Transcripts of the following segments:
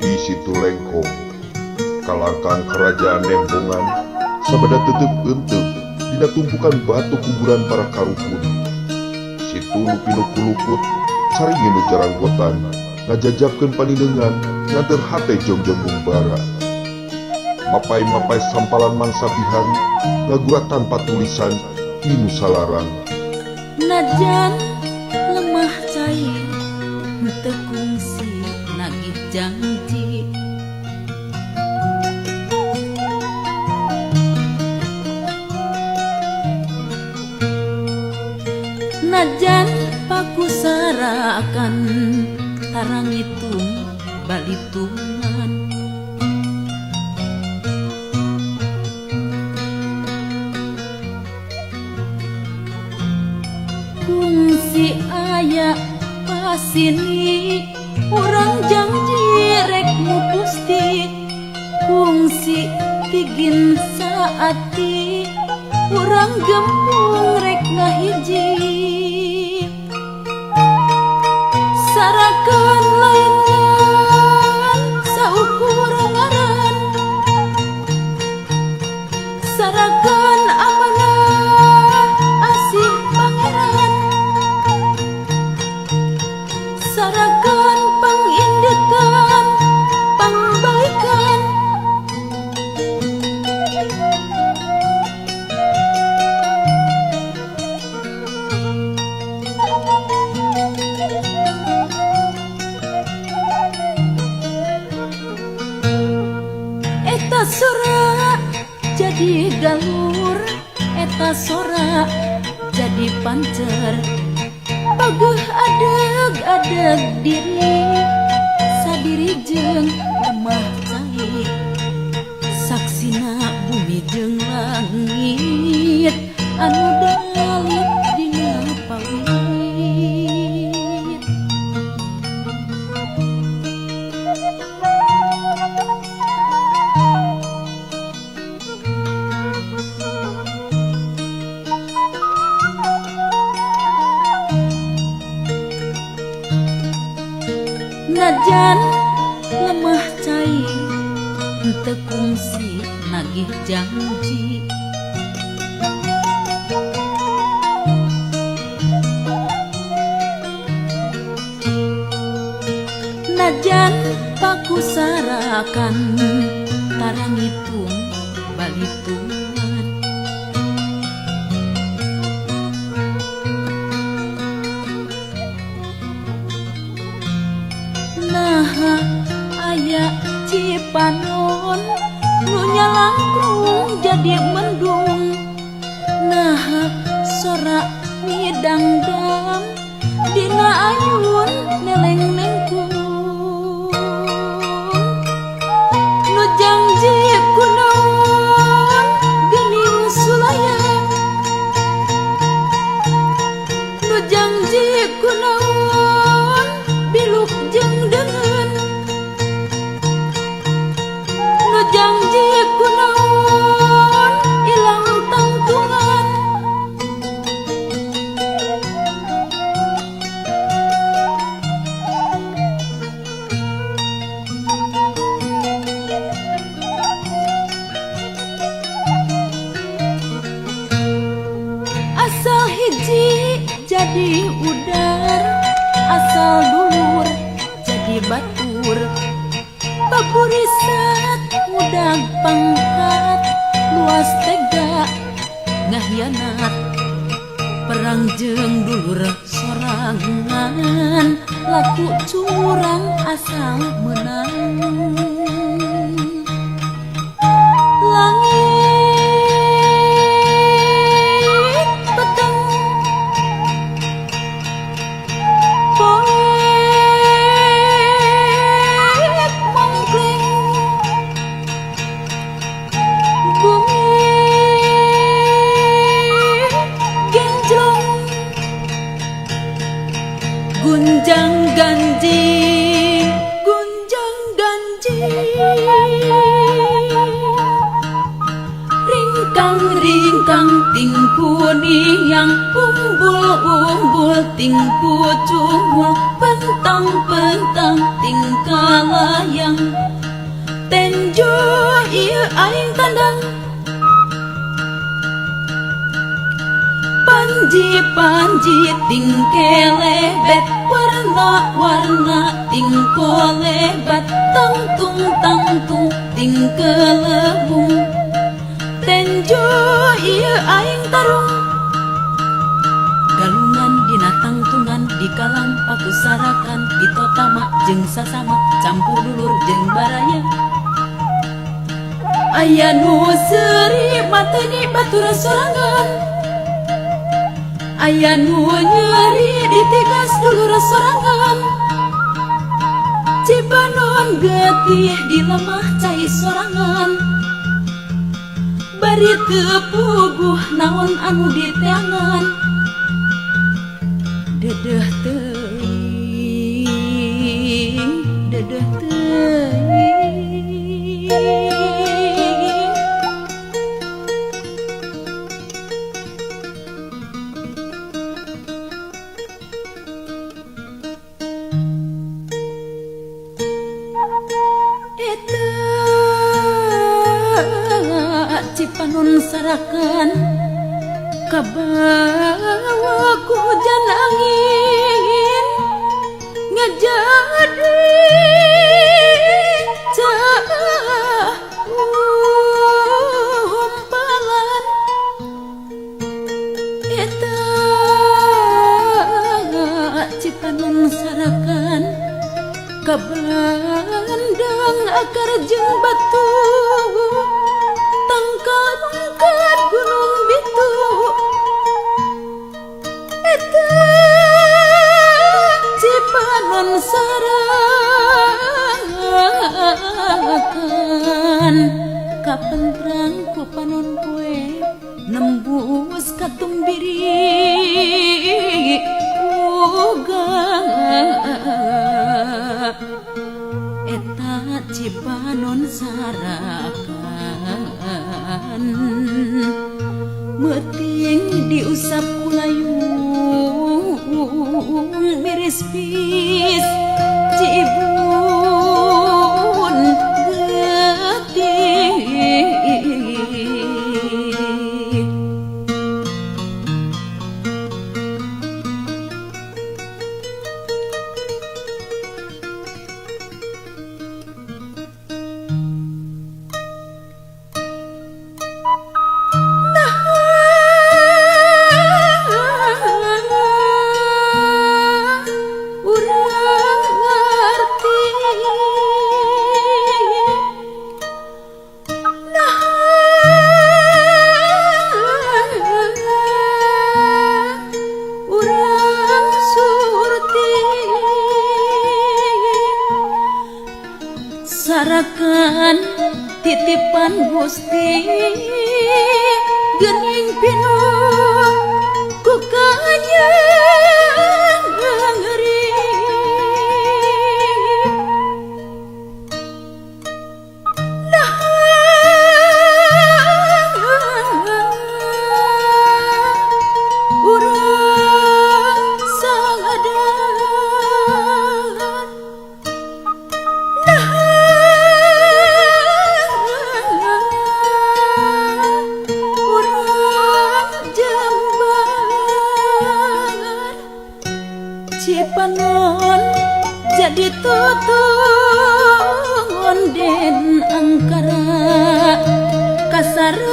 Di Situ Lengkong, kalangkang kerajaan Lembongan, sabada tetep euteup dina tumpukan batu kuburan para karuhun. Situ nu pinuh ku lukut, caringin nu jaranggotan, ngajajabkeun panineungan nganteur hate jongjong ngumbara. Mapay-mapay sampalan mangsa bihari, ngagurat tanpa tulisan ti nu salarang. Najan lemah cai, teu kungsi nagih janji. Najan paku sarakan, tarang ngitung balitungan. Kungsi aya pasini, urang janji rek mupusti. Kungsi tigin saati, urang gempung rek ngahiji. Sarakan lain ngan saukur ngaran, sarakan amanah asih pangeran, sarakan pangindetan pangbaikan. Eta sora jadi galur, eta sora jadi pancer. Pageuh adeg-adeg diri, sadiri jeung lemah cai. Saksina bumi jeung langit, anu dalit dina pawit. Najan lemah cai, teu kungsi nagih janji. Najan paku sarakan, tarang ngitung balitungan. Naha aya Cipanon nu nyalangkrung jadi mendung. Naha sora midangdam dina ayun neleng nengkung. Nu janji kunaon geuning sulaya, nu janji kunaon biluk jeung deungeun, nu janji kunaon ilang tangtungan. Asal hiji jadi udar, asal dulur jadi batur. Papurisat mudag pangkat, luas tega ngahianat. Perang jeung dulur sorangan, laku curang asal menang. Langit peteng, poek mongkleng, bumi genjlong, gunjang ganjing gunjang. Ting kuniang umbul-umbul ting kucungul pentang-pentang ting kalayang tenjo ieu aing tandang panji-panji ting kelebet warna-warna ting kolebat tangtung-tangtung ting kelebung tenjo ieu aing tarung galungan dina tangtungan di kalang pakusarakan bitotama jeung sasama campur dulur jeung baraya aya nu seuri mateni batur sorangan aya nu nyeri ditigas dulur sorangan Cipanon getih di lemah cai sorangan bari teu puguh naon anu diteangan dedeh teuing dedeh teuing. Eta Cipanon sarakan kabawa ku hujan angin ngajadi caah umpalan. Eta Cipanon sarakan kabandang akar jeung batu tangkal rungkad gunung bitu. Eta Cipanon sarakan kapentrang ku panon poe nembus katumbiri uga. Eta Cipanon sarakan meuting diusap ku layung miris pis cibun getih. Urang ngerti nah urang surti sarakan titipan Gusti geuning pinuh ku kanyang ngeri. Nah urang sadar nah urang jembar Cipanon jadi tutung den angkara kasarakan.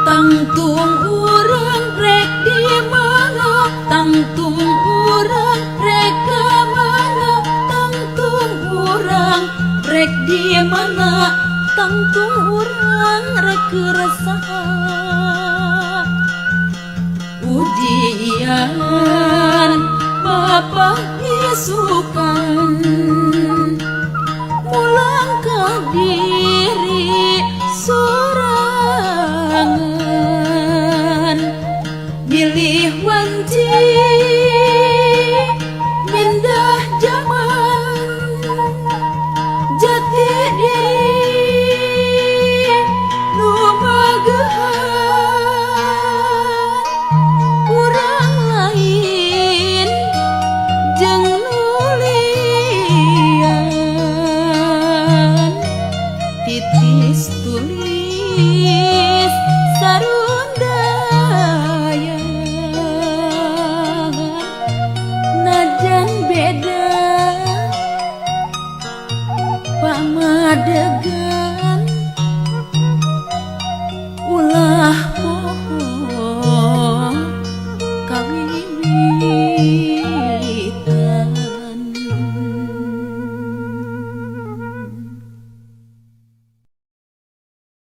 Tangtung urang rek di mana, tangtung urang rek ka mana, tangtung urang rek di mana, tangtung urang rek keresaha. Ujian Bapak isukan mulang ka di